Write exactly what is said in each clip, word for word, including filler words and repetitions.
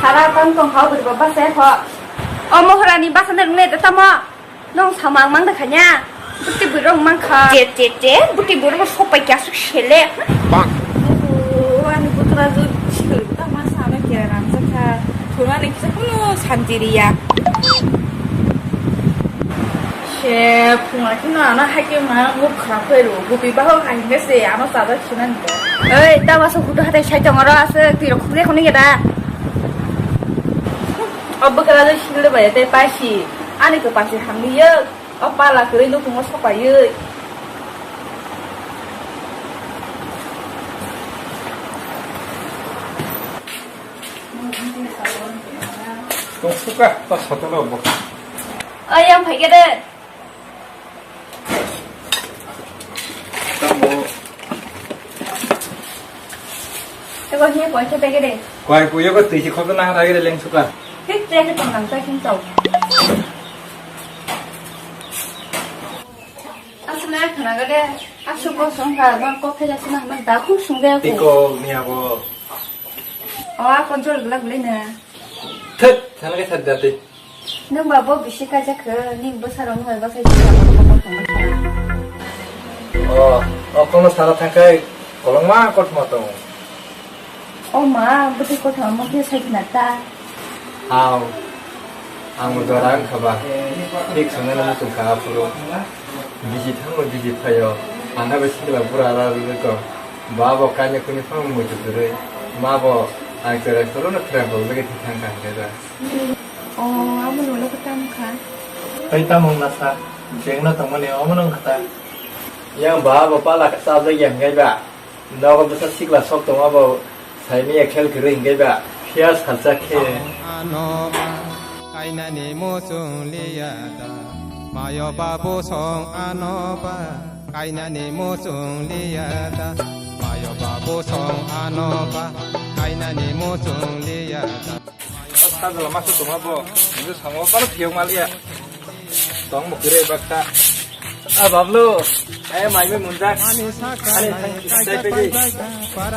Sara tong tong hao bwrwi ba basa kho. O mohorani basa nang ne tamo. Nong samang mang da khanya. Buti bwrwi mang kha. Je je je buti bwrwi sopai kya suk sele. O ani putra jo sikil ta ma sa na kya ram sa kha. Thurani kisa kuno sanjiriya. Se phunga kino ano haikhe ma muk khna phairu. Gupi baho haikhe se ano chajak sinani. Ei, ta waso hudu hatai sai tongoro aswk twi rok khukjai khonwi geda. O bwkra jai single bai tei paisi. Ani to paisi hamliyo. O pala kwrwi nukhungo sopaiwi. Tongsuka ta satolo bo. Ayang phai gede. Tamo. Ego hiya koi khe pegede. Koi kuyo ko twi si khobjana hara gede lengsuka. Hik te ke tong nang ta kin tau. Asle khna gede. Asu ko song ka bang ko phe ja sina man da khum sung de ko. Iko ni abo. O a ko jol glak le na. Thak, sana ke thak date. Nwng ba bo bisi kaijak khe, nini bwsarok nwng bai bwsai saka kotor tongma kha. O, o kono sara thangkhai kolongma kothoma tongo. O ma, bwtwi kothoma mokhe sai khna ta. Hao, ang bo jora wngkha ba, thik songno muchung kha aphuru. Bisi thango bisi phaio, ang bai sikla bura ara rwgwi tong. Ba bo kainwi khunui phano muitu kwrwi, ma bo ang cherai phuru no khwrang rwgwi thang kha hwnkhe da. O, abo nolo ko tamo kha. Tei tamo wngna sa, bengno tongmani omo no wngkha ta. Yang ba bo pala ka chajak ya hwnkhe ba. Nogo bwsa sikla sok tongma bo saimanya khel kwrwi hwnkhe ba. Phiya salsa khe. Ano ba kainani muchung liya da. Mayo babu song ano ba kainani muchung liya da. Mayo babu song ano ba kainani muchung liya da. Sajla masa tongma bo, hindu samo karo phiyok maliya. Tong bo kire bakta. A Bablu, ay mai mai munjak. Ani thang sai pegi.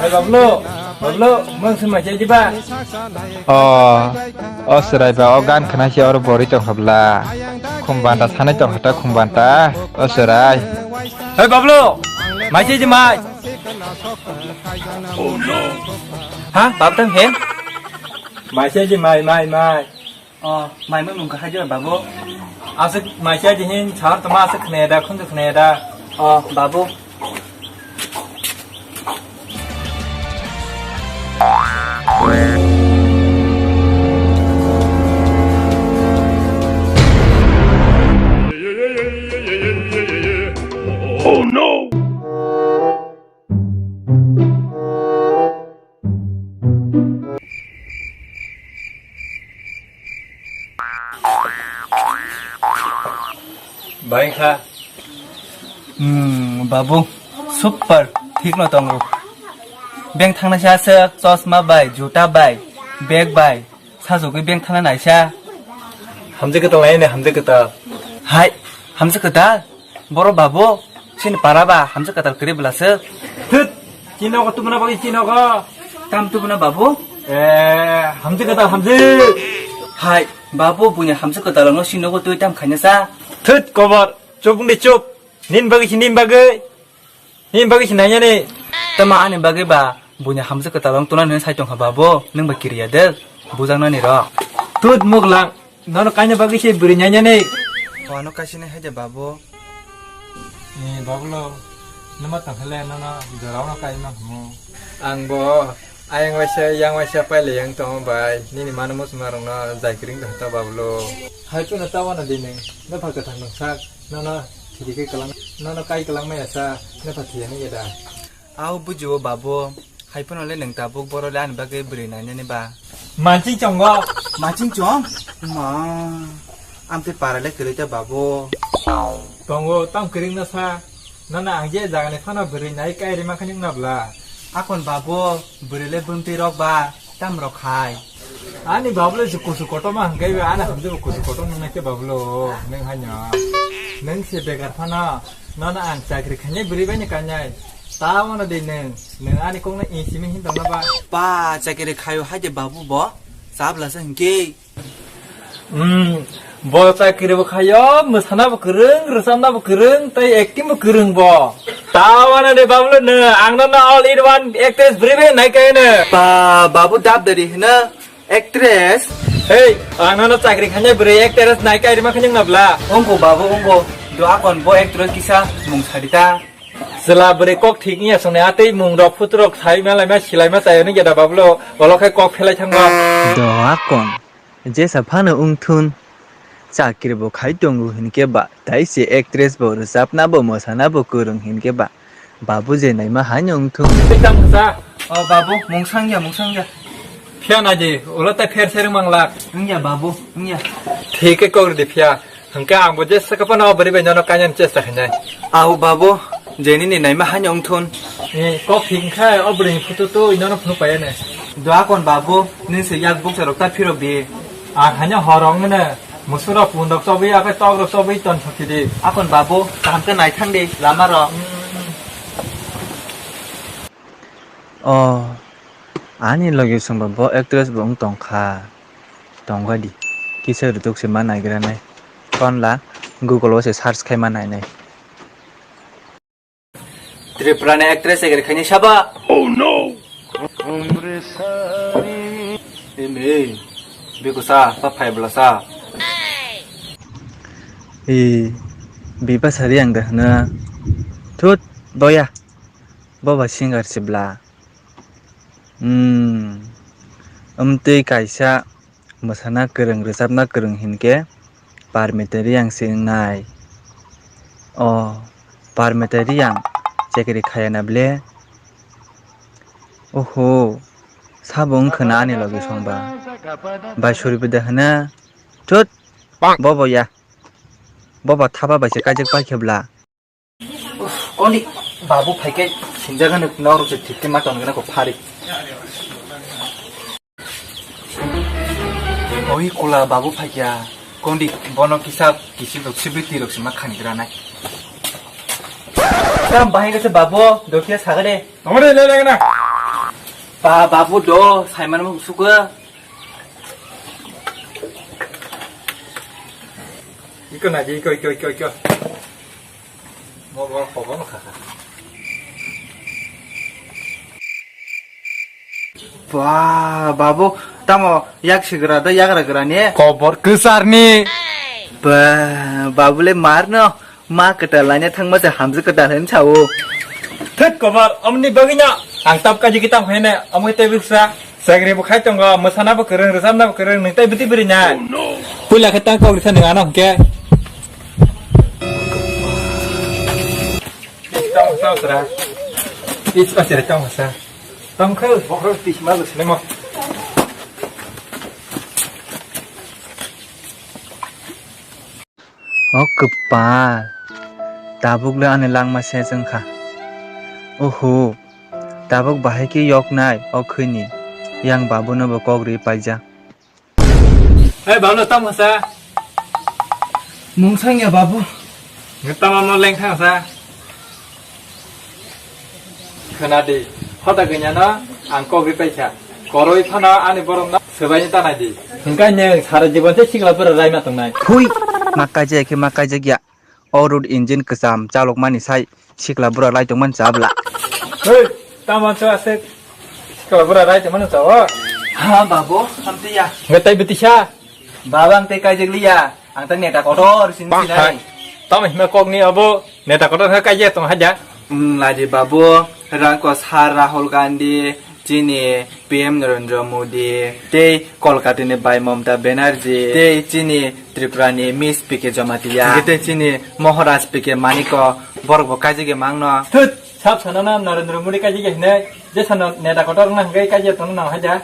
Hey Bablu, Bablu, mang se mai jai diba. O, o Chwrai ba, o gan khna se oro bori tong habla. Khumbanta sanai tong hata khumbanta, o Chwrai. Hey Bablu, mai jai di mai. Ha, Babtang hen? Mai se ji mai, mai, mai. O, mai mung mung kahai jora babu. Aswk mai se ji hin sar toma aswk khne da, khunju khne da. O, babu. Oh no! Bai kha. Hmm, babu, super, thik no tongo. Beng thangna sa aswk, chosma bai, juta bai, bag bai, sajogwi beng thangna naisa. Hamjwk kwtal nai ne, hamjwk kwtal. Hai, hamjwk kwtal? Boro babu, chini para ba hamjwk kwtal kwrwi bwlaswk. Thut, chini nogo tubuna bagwi chini nogo. Tam tubuna babu? Eh, hamjwk kwtal hamjwk. Hai, babu buini hamjwk kwtal no chini nogo twi tam khaina sa. Thut, kobor, chup wngdi chup. Nini bagwi si nini bagwi. Nini bagwi si nainani. Tama ani bagwi ba buini hamjwk kwtal wng tuna nini sai tongkha babu, nwng ba kiriya de. Bujaknani rok. Thut muklang. Nono kaina bagwi se bwrwi nyainani. Wano kaisini hai de babu. Ni babulo, numa tangkhale nono jorao no kaima hamo. Ang bo ayang waisa yang waisa paile yang tongo bai. Nini mano muchuma rokno jai kring da ta babulo. Hai chuna ta wana di neng. Nupha kwthang nung sak. Nono thidi khe kwlang. Nono kai kwlang maya sa. Nupha thiyani ya da. Au bujiwo babu, hai phano le nwng tabuk boro le ani bagwi bwrwi nainani ba. Manching chongo. Manching chong? Ma, amte para le kwrwi ta babu. Tongo, tam kwrwngno sa. Nana ang je jagani phano bwrwi nai kai rima khani wngna bla. Akon babu, bwrwi le bwmtwi rok ba, tam rok hai. Ani babulo se kusu kotorma hwnkhe be, ani hamjwk kusu kotor nang nai khe babulo, nwng haino. Nwng se bekar phano, nono ang chakri khainai bwrwi bai ni kainai. Ta wano de nwng, nwng ani kokno e simi hin tongna ba. Ba chakri khaio hai de babu bo. Chabla se hinkhe. Hmm, bo chakri bo khayo, mwsana bo kwrwng, rwchapna bo kwrwng, tei acting bo kwrwng bo. Tawana de bablo no, ang no all in one actress bwrwi bai nai kai no. Ba, babu dab dari hino actress. Hey, ang no chakri khanya bwrwi actress nai kai rima khanya nabla. Ongko babu ongko, do akon bo actress kisa mung sarita. Chwla bwrwi kok thik wngya swngnai, a tei mung rok photo rok sai ma lai ma silai ma chai hwnwi geda bablo, olo khe kok phelai thango. Do akon, jesa phano wngthun, chakri bo khai tongo hinkhe ba, tai se actress bo rwchapna bo mwsana bo kwrwng hinkhe ba, babu je naima haino wngthun. Tei tamo sa? O babu, mung sangya, mung sangya. Phiya naidi, ulo tai pher serwng manglak. Wngya babu, wngya. Thik khe kok rwdi phiya. Hwnkhe ang bo jesa khe phano o bwrwi bai nono kainani chesta khainai. Au babu, je nini naima haino wngthun. Eh, kok thik wngkha, o bwrwini photo to nono phunuk paiya ne. Dua kon babu, nini se yak bukcha rok ta phirok di. Ang haino hor wng mano, musuk rok pun rok chobwi, akhai tok rok chobwi ton thok di. Akon babu, kaham khe naithang di, lama rok. Oh, ani logi songba bo actress bo wng tongkha. Tongkha di. Kisa rwtuk se ma naigra nai. Konla Google o se search khai ma nai nai. Tripura ni actress eger khaini saba. Oh no. Eme. Bikusa, pa phai bla sa. E, bipa sari ang da hna. Thut, boya. Boba singer se bla. Hmm. Amtwi kaisa mwsana kwrwng, rwchapna kwrwng hinkhe Parmita Reang se wngnai. O, Parmita Reang chekri khayana ble? Oho, sabo wngkhwna ani logi songba. Bai suri bwda hwna? Thut, bobo ya. Bobo thapa bai se kaijak paikhe bla. Uf, koni babu phaikhe sinjagano norok se thik khe ma tongna ko phari. Oi kula babu phaikya, kondi bono kisa kisi rok sibiti rok sima khani granai. Tam bahai gase babu, dokia sagade. Tongode le le na. Ba babu do, saiman mo suka. Iko na, iko, iko, iko, iko. Mo, mo, mo, mo, kha, kha. Ba, babu, tamo yak sigra da, yagra gra ne? Kobor kwsar ni. Ba, babu le mar no, ma kwtal laina thangma se hamjwk kwtal hin sao. Thek kobor, omni bagwi no, ang tap kaji kitam hene, omo te biksa. Chakri bo khai tongo, mwsana bo kwrwng, rwchapna bo kwrwng, nwng tei bwtwi bwrwi nai. Puila khe ta kok risa nwng ano hwnkhe. Tamo sa sra. Is pa sere tamo sa. Tamo khe bokhro twi ma lwsle mo. O kwpal, tabuk le ani langma se chwng kha. Oho, tabuk bahai khe yoknai o khwini, yang babuno bo kok ri paijak. Hei, babuno tamo sa? Mung sangya babu. Nge tamo mo leng thang sa? Khwnadi, hoda gwnano ang kok ri paikha. Koroi phano ani borokno swbaini tanai di. Hwnkhe nwng sara jibon se sikla bwrwi raima tongnai. Thui, ma kaijak khe ma kaijak ya. O road engine kwcham chalokmani sai sikla bwrwi lai tongmani chabla. Hei, tamo cho aswk sikla bwrwi lai tongmani chao? Ha, babu, hamtiya. Hwnkhe tei bwtisa? Baba, ang tei kaijak liya. Ang tei neta kotor sini sinai. Tamo hima kokni abo neta kotor khe kaijak tong haja? Hmm, laidi babu, rangko sar Rahul Gandhi, chini P M Narendra Modi, tei Kolkata ni bai Mamata Banerjee, tei chini Tripura ni Miss P K Jamatia, tei chini Maharaj P K Maniko, borok bo kaijak ya mangno. Thut, sab sanana Narendra Modi kaijak ya hinai, je sano neta kotor na hwnkhe kaijak tongna nang haja.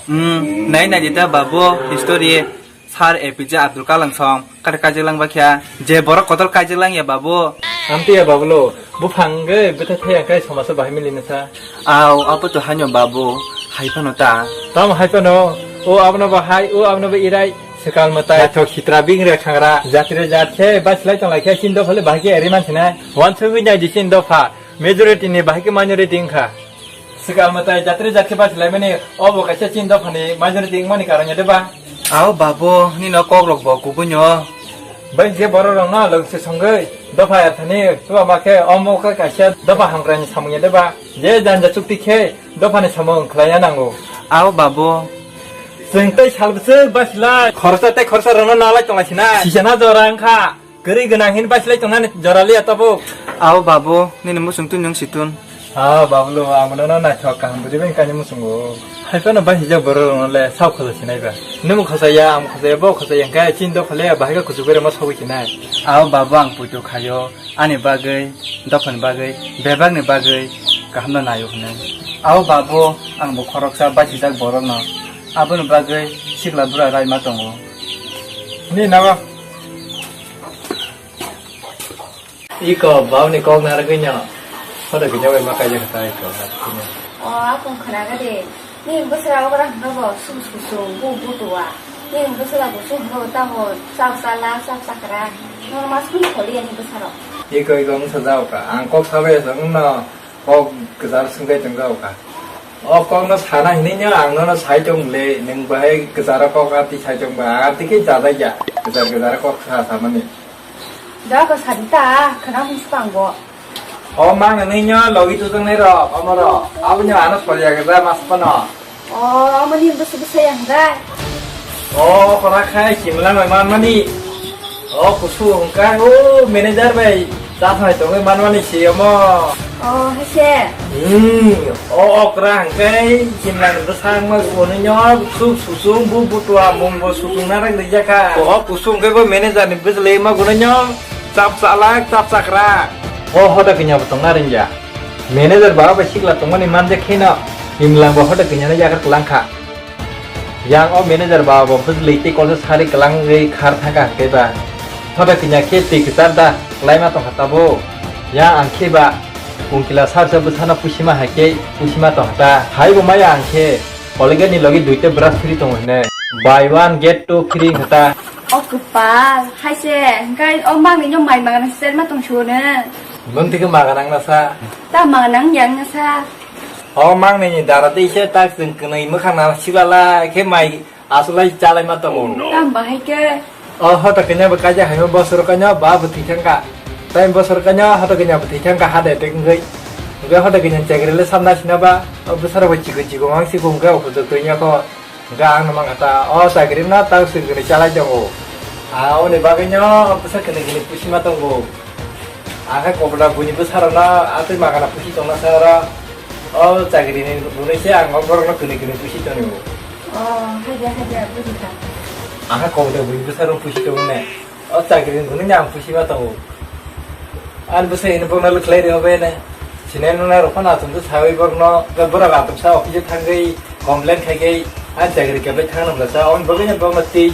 Hmm, nai nai di ta babu, history. Sir A P J Abdul Kalam song kare kaijak lang bakya, je borok kotor kaijak lang ya babu. Amtwi ya babulo, buphang ge bwtha thaya kai somaso bahai mili nasa. Au, apo to hanyo babu, hai phano ta. Tam hai phano, o abono bahai, o abono ba irai, sekal matai, thok sitra bing re khangra, jatire jat khe, basilai tong lai khe, sin dopha le bahai khe eri man sinai. Wan sugui nai di sin dopha, majority ni bahai khe minority wngkha. Swkang mwtai jatri jat khe basilaimani, obo kaisa chini dophani majority wngmani karon ya de ba? Ao babo, nini o kok rok bo kubui no. Bai je borok rok no log se songwi dopha ya thani, chuba ma khe omo khe kaisa dopha hamkrai ni samung ya de ba? Je janja chukti khe dophani samung khlai ya nango. Ao babo. Chwng tei sal bwswk basilai. Khoroksa tei khoroksa rok no nalai tonglai sinai. Sisana jora wngkha. Kwrwi gwnang hin basilai tongnani jora liya tabuk. Ao babu, nini muchung twi nwng si tun. Ha, babu lo, ang bono naithok kaham bwrwi bai kani muchungo. Hai phano bai hijak borok rokno le sao khosa sinai ba. Nwng khosa ya, ang khosa ya, bo khosa ya, hwnkhe chini dopha le bahai khe kuchuk bai rema sogwi sinai. Ao babu, ang puitu khaio, ani bagwi, dophani bagwi, bebakni bagwi kaham no naio hwnwi. Ao babu, ang bo khoroksa bai hijak borok no. Aboni bagwi sikla bura rai ma tongo. Ni nago. Iko, bawni kok narwgwino. Hodo khe jawai ma kaijak kha iko, narwgwi no. O, akung khwnaga de. Ni bwswra okra hwnkha bo, su su su, bu bu tuwa. Ni bwswra bo su hwnkha bo, tamo chap chala, chap chakra. Nono mas kuni kholi ani bwsaro. Iko, iko, wngsa jao kha. Ang kok sabai asa wngno. Kok kwcharo swngwi tongkha. O kokno sana hinwi no ang nono sai tong le, nwng bahai kwcharo kok atwi sai tong ba, atwi khe jajakya kwchar kwcharo kok sa samani. Da ko sadi ta, khana hwn swkang bo. O mang nini no logi tujaknai rok, omo rok, aboni ano solya kwchar mas phano. O, omo ni bwswk bwsai ang da. O, khora khai simla mai man mani. O, kusu hwnkha, o, manager bai, ta thai tongwi man mani si omo. O, hai se. Hmm, o, okra hwnkhe, simla ni bwsang ma, o, ni nyo, suk, susung, bu, butua, mung bo, susung na rak rijak kha. O, kusu hwnkhe bo manager ni bwsle ma, guna nyo, chap chalak, chap chakra. O, hoda kanya bo tongna ringya. Manager ba bai sikla tongmani manja kheno, simlang bo hoda kanya no yakar kwlang kha. Yang o manager ba bo bwsli tei kolsa sari kwlangwi khar thangkha hwnkhe ba. Hoda kanya khe twi kwchar da kwlaima tongkha tabuk. Yang ang khe ba kungkila sarsa bwsano pusima hai khe pusima tongkha ta. Hai bo maya ang khe Colgate ni logi duita brush free tongo hwnwi. Buy one get two free wngkha ta. O kwpal, hai se, hwnkhe o mangni no mai mangna se ma tong suo ne. Bwng twi khe maga nang na sa. Ta maga nang yang na sa. O mangni ni dara tei se tak chwng kwnwi mwkhang na silala khe mai asulai chalai ma tongo. Tam bahai khe. O hoto kanya bo kaijak hai ma bosor kanya ba bo thwi thangka. Tai bosor kanya hoto kanya bo thwi thangka heart attack wngwi. Hwnkhe hoto kanya chakri le samna sina ba o bwsarok bai chikon chikon wng sikon khe o hojok twi nya kho. Hwnkhe ang no mankha ta, o chakiri no tak swk kwrwi chalai tongo. A, oni bagwi no bwsa kwrwi kwrwi pusi ma tongo. Ang khe kobla buini bwsa rok no atwi magana pusi tongna sa oro. O chakiri ni bunui se ang o borok no kwrwi kwrwi pusi tongo. O, hai de, hai de, buji kha. Ang khe kobla buini bwsa rok pusi tongo ne. O chakri ni hwnwi ang pusi ma tongo. Ani bwsai hwnwi borokno le khlai rw bai ne. Sinai nuna rok phano achomsa sawi borokno, borok achomsa office o thangwi complain khai khai ani chakri kebai thangna bwlasa. Oni bagwi no borokno twi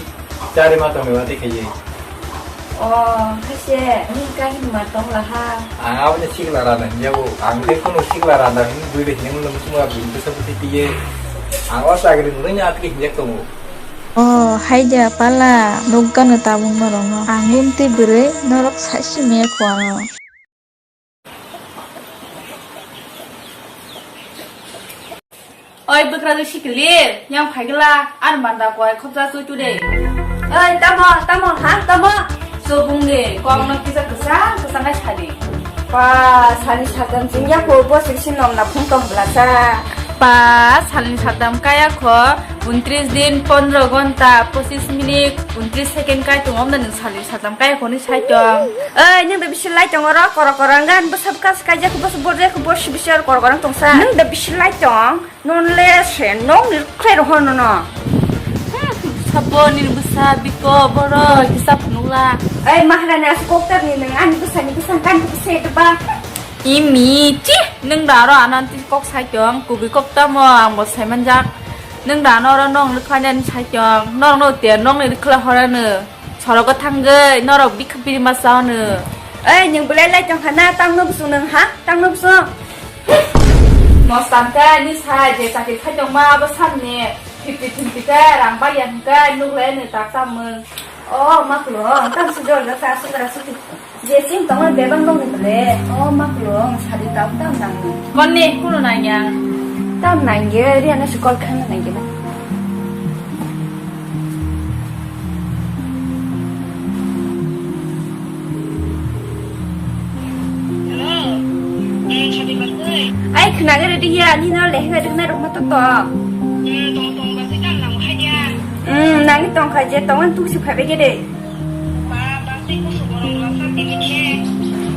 charwi ma tongwi watwi khaiwi. O, hai se, nini kahi ma tong laha. Ang aboni sikla rana hwnyago. Ang tei phano sikla rana hwnwi bui bai hwnwi muchungo aboni bwsa bwtwi twiwi. Ang o chakri hwnwi atwi hwnjak tongo. O, hai de pala, nukgano tabuk norokno. Ang bumtwi bwrwi norok saisi maya khuano. Oi, bwkrajwk sikilir, yang phaigwla, ani banda koi khopjak twi twi de. Oi, tamo, tamo, ha, tamo. Chubungni kokno kisa kwchang kwchang khe sadi. Pa, sani satam chingya kho, bo siksi nomna phung tong blasa. Pa, salni satam kaya kho, untris din, pondro gonta, pochis minit, untris second kai tong omna nung salni satam kaya kho ni sai tong. Oi, nung da bisi lai tong oro, koro koro ngan, bwsa bwkha se kaijak, bwsa borjak, bwsa bisi oro koro koro tong sa. Nung da bisi lai tong. Non le se nong ni khlai rw hono no. Hmm, sabo ni bwsa biko boro kisa phunukla. Ei maharani, aswk kok tar ni nung ani bwsa ni bwsa kan bwsa se ba. Imi chi, nung da aro anan ti kok sai tong, kubui kok tamo ang bo sai manjak. Nung da ano aro nong rwkhlai nani sai tong, nong no te nong ni rwkhlai hora no. Sorogo thangwi norok bikha biri masa hwno. Ei, nwng belai lai tong kha na, tangno bwswng nwng ha? Tangno bwswng? Mostan khe ni sai je chakri khai tongma abo samni fifty fifty khe rang bai ya hwnkhe nuk lai nwng tak tamo. O, ma klo, tang si jol jol ta sukra sukri. Je sim tongma bebak nokni bwle. O, ma klo, sadi tak tam nang. Konni kuno nang ya. Tam nangya, Riana se call khaina nangya. Hello. Hmm, sabi bagwi. Ai, khnaga ready ya, ani no lehe ready na rok mato to. Hmm, tong tong bagwi tam nang khai ya. Hmm, nang tong khai je, tong an tu si khai be de. Ba, bagwi ku su borong rok sa ti ni khe.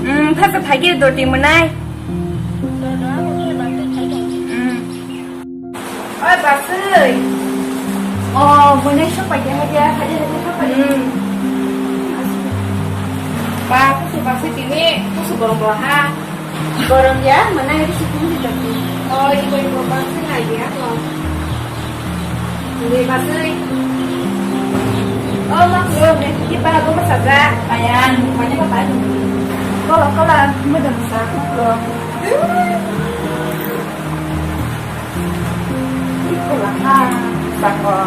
Hmm, phasa phage do ti munai. Do do, aku bagwi khai tong. Hmm. Oi, Basui. Oh, mwnai sok pai khe, haja, haja, haja sok pai. Hmm. Ba, kusu Basui tini, kusu borong bo ha. Borong ya, mwnai ri si tini di tapi. Oh, ibo, ibo, Basui nai ya, ko. Ini Basui. Oh, mak lo, ne, kita apa saja. Bayang, banyak apa? Kola, kola, mudam sa, lo. Ikula ha, sako.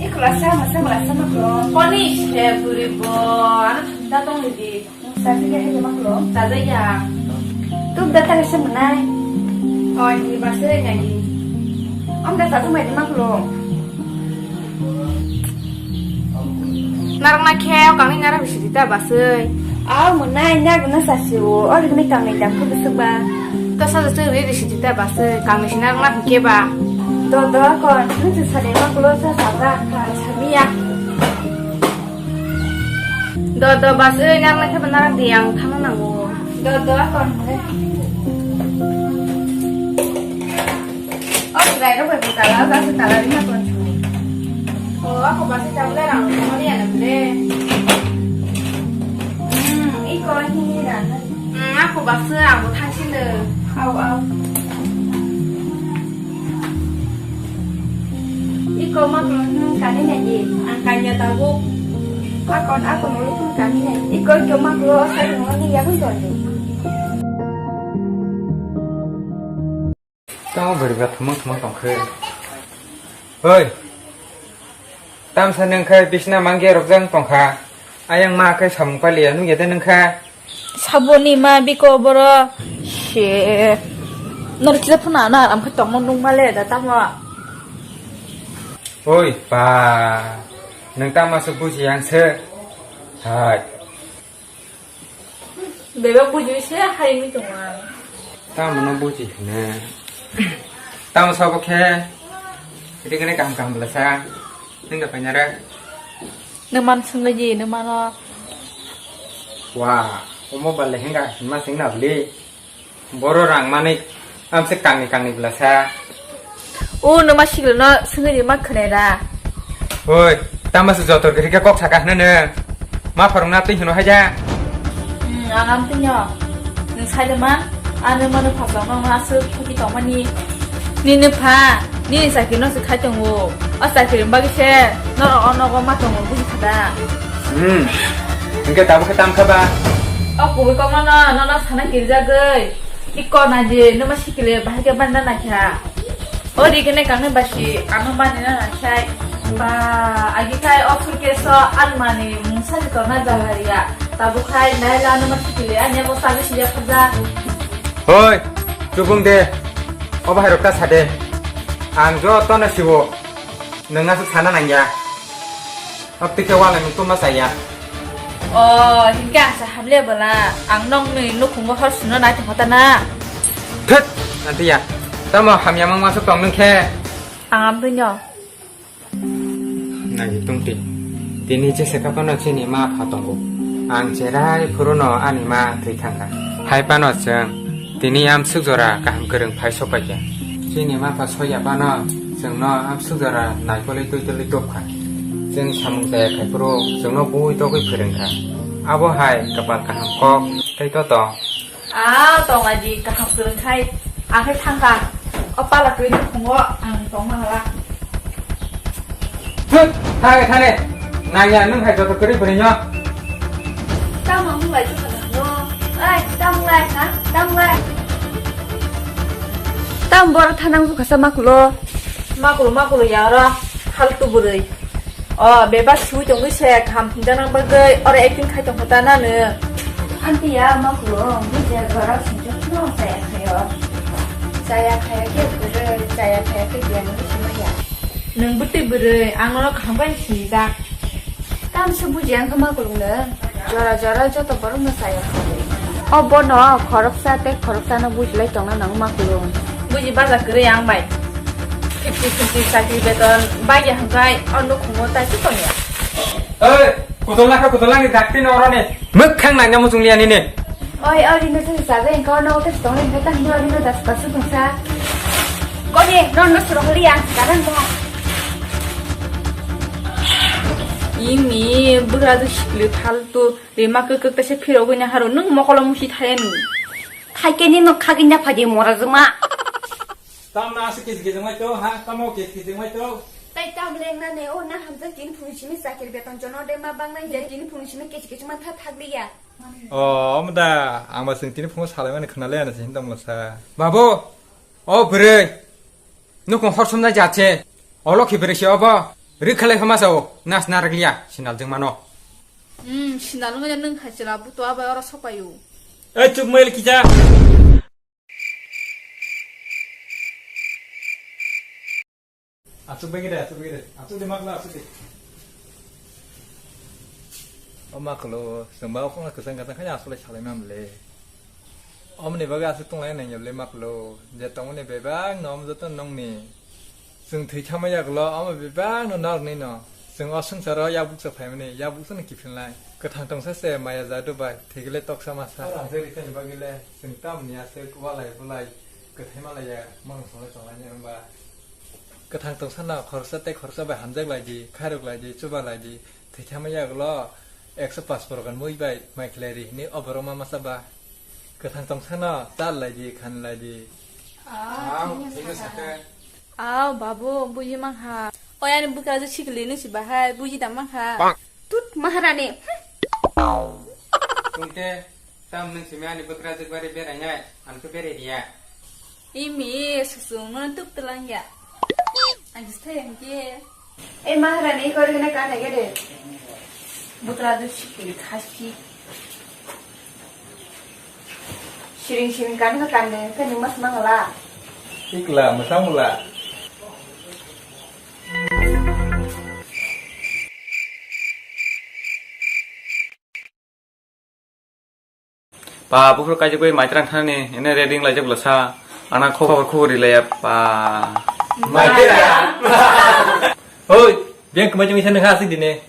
Ikula sa, masa masa maklo. Koni se buri bo, ano thanda tong di. Sa sigi hai maklo. Sa ya. Tu data kese menai. Oh, ini bahasa ya ni. Om data tu mai maklo. Narwkna khe o kangni narwk risi di ta Basui. Aw mwnai narwkna sasi o, o rikni kangni dam khe bwswk ba. To sajak chwng ri risi di ta Basui, kangni si narwkna hwnkhe ba. Do do kon, nwng se sade ma kulo sa sa ba, ka samiya. Do do Basui, narwkna khe ba narwk di, ang thangna nango. Do do kon. O, chwrairok bai bo kala, o, kaisa kala rina tong chu. O, ako basi tabule rang tongmani ana bile. Hmm, iko hini rang. Hmm, ako basi abo thangsi no. Au, au. Iko maklo, hmm, kani nai di. Ang kanya tabuk. Akon, akon ulu, hmm, kani nai. Iko, iko maklo, sai mo ni yakun tong di. Tamo bwrwi ba thumung thumung tong khe. Oi. Tamsa nwng khe bisna mangya rok jang tong kha. Ayang ma khe samung paliya nung ya de nwng kha. Saboni ma biko boro. She. Nor kisa phuna na aram khe tongmo nung male da tamo. Oi pa. Nwng tamo se buji yang se. Hai. Bebak buji se hai wngwi tongo ang. Tamo no buji hwnwi. Tamo sabo khe riknai kaham kaham bwlasa. Nwng da painare. Nwng man swngwi di, nwng mano. Wa, omo bale hinga hinma sing na bwli. Boro rang manwi amse kangni kangni bwlasa. O nwma sikle no swngwi rima khwnai da. Oi, tama se joto giri khe kok saka hwnwi nw. Ma phorong na twi hwno haja. Hmm, ang am twi no. Nwng sai de man, ano mano phasong no aswk phuti tongmani. Nini pha, nini chakri no se khai tongo. O chakri bagwi se norok o nogo ma tongo buji kha da. Hmm. Hwnkhe tabuk khe tam kha ba? O kubui kokno no, nono sana kirijagwi. Iko naidi, nwma sikile bahai khe banna naikha. O ri kene kangni basi, ano bani na naisai. Ba, agi khai o suitcase o almani mungsa ni torna jaga riya. Tabuk khai naila nwma sikile, anya bo sabi siya phaja. Hoi, chubung de. O bahai rok ta sade. Ang joto no siwo. Nwng aswk sana nangya. Haptwi khe walai nwng tongma chaya. O, hinkhe ang sa hamle bwla. Ang nokni nukhungo hor suno nai tongkha ta na. Thut, antiya. Tamo hamya mang masuk tong nwng khe. Ang amtwino. Nai tongti. Tini jese kapano chini ma pha tongo. Ang cherai phuruno ani ma thwi thangkha. Hai pano chwng. Tini amswk jora kaham kwrwng phai sokpaikha. Chini mapha soya phano chwngno amswk jora naikolwi twitwlwi tubkha. Chwng samung chaya khai phuru chwngno bui togwi phwrwngkha. Abo hai kwpal kaham kok tei to tong. A tong adi kaham kwrwng khai ang khai thangkha. O pala kwrwini phungo ang tongma hala. Thut, thane, thane. Nangya, nwng hai joto kwrwi bwrwino. Tamo nwng lai tongkha no? Ai, tamo lai, ha? Tamo lai. Tamo boro thanang bukha sa makulo. Makulo, makulo ya oro. Haltu bwrwi. O, beba sui tongwi se kaham himjana bagwi oro acting khai tongkha ta na nwng. Anti ya makulo, bujia gora sujok no sa ya khayo. Chaya khaya khe bwrwi, chaya khaya khe biyang wngwi sima ya. Nwng bwtwi bwrwi, ang nono kaham khe sinijak. Tamsa buji ang khe ma kulung nwng. Jora jora joto borok no chaya khaya. O bono khoroksa tei khoroksa no bujilai tongna nang ma kulung. Buji baja kwrwi ang bai. Fifty fifty chakri beton bai ya hwnkhe o nukhungo tai tongya. Oi, kudolna kha kudolna ni dakti no oroni. Mwkhang nangya muchung liya nini. Oi, oi, rino tei sabe engka no tei tong engka tang do rino das pasu tongsa. Koni, no no suro holi ang sekarang mo. Ini bugra tu sikli faltu rima kekek tese phirogwi na haro nung mokolo musi thaya nung. Thaike ni no khagin na phadi mora juma. Tamna aswk kis kis wngmai to, ha? Tamo kis kis wngmai to? Tai tam lengna ne, o na hamjak tini phunu simi chakir beton jono de ma bangnai je tini phunu simi kis kis man tha thakliya. O, omo da, ang ba chwng tini phungo salaimani khwnale ano se hinda mula sa. Babu, o bwrwi, nukung hor somnai jache, o lokhi bwrwi se obo, rikhalai phama sao, nas narakliya, sinal jwng mano. Hmm, sinal wngya nung khaisila buto abai oro sopayo. Ei, chup mail kija. Achuk bai gede, achuk bai gede. Achuk de makla, achuk de. O maklo, sengba o khongla kwchang kwchang khaina achuk lai salai mam le. Omni bagwi achuk tonglai nang le maklo. Je tongmani bebak no om joto nongni. Chwng thwi thangma yagulo omo bebak no narwknai no. Chwng o swngcharo yakbuksa phaimani, yakbuksa no kiphilnai. Kwthang tongsa se maya jadu bai, thwigwle toksa masa. O rang jagwi tongni bagwile chwng tamni aswk walai bulai kwthai malaiya, mano songwlai tonglainai wngba. Kwthang tongsa no khoroksa tei khoroksa bai hamjak lai di, khairok lai di, chuba lai di, thwi thangma yagulo ekso paanch porogan mui bai mai khlai ri hwnwi o borok ma masa ba. Kwthang tongsa no chal lai di, khan lai di. Ah, thik asa khe. Aw, babu, buji mangha. Oi, ani bwkrajwk sikli nung si bahai, buji da mangha. Tut, Maharani. Tungte, tam nung simi ani bwkrajwk bari berainai, ang khe berai riya. Imi, susung, no tuk telang ya. Ang khe thai ang khe. E Maharani, kori kena kana gede. Bwkrajwk sikli khasi. Siring siring kani kha kande khe nung mas mangala. Ikla mwsang mula. Pa bukhur kaijak bai maitrang thani ene ready lai jak lasa. Ana khobor khobor rilai ya pa. Maitra. Hoi, beng kemai jeng isa nengha asik dine.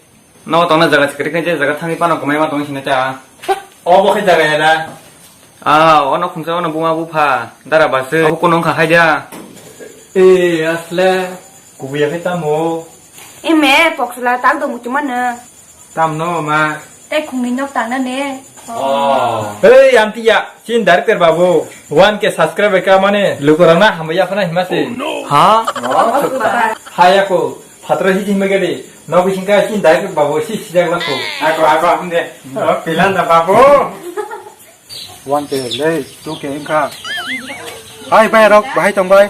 No tongna jaga sikri khe je jaga thangwi pano kwmaima tong sini cha. O bo khe jaga ya da. Ah, ono khumsa ono buma bupha dara base. Abo kono wngkha hai da. E asle kubuya khe tamo. Ime poksla tak do muchuma no. Tam no ma. Tei khungni nok tangna ne. Oh. Hey, amtiya, chin director babu, one K subscriber ka mane, lukurang na hambai ya phana hima se. Ha? Haya ko, phatra hi hima gade, no bising ka chin director babu si sijak la ko. Ako, ako, hamde. Oh, pilan da babu. One K le, two K wngkha. Hai bai rok, bahai tong bai.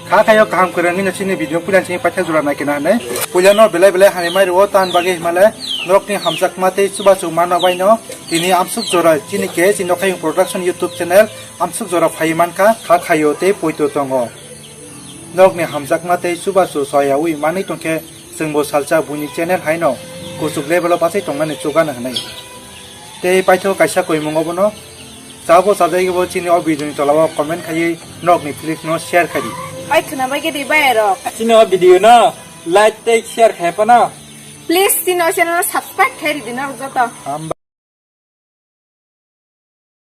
Kha khayo kaham kwrwngwi no chini video puila chini paithak jora naikhe na hinwi. Puila no belai belai hambai mai rwo tan bagwi himale norokni hamjakma tei chubachu manma bai no tini amsuk jora chini K S G Nokhayung Production YouTube channel amsuk jora phaiwi mankha, kha khayo tei poito tongo. Norokni hamjakma tei chubachu soyawi manwi tongkhe chwngbo salsa buini channel haino kuchuk level o bachai tongnani chugano hinwi. Tei paithak kaisa koimung obono chabo chajagwi bo chini o video ni tola o comment khaiwi nokni feelings no share khaidi. Oi khwna bai gedi bai rok. Chini o video no like tei share khai phano. Please chini o channel no subscribe khai ridi norok joto. Hamba.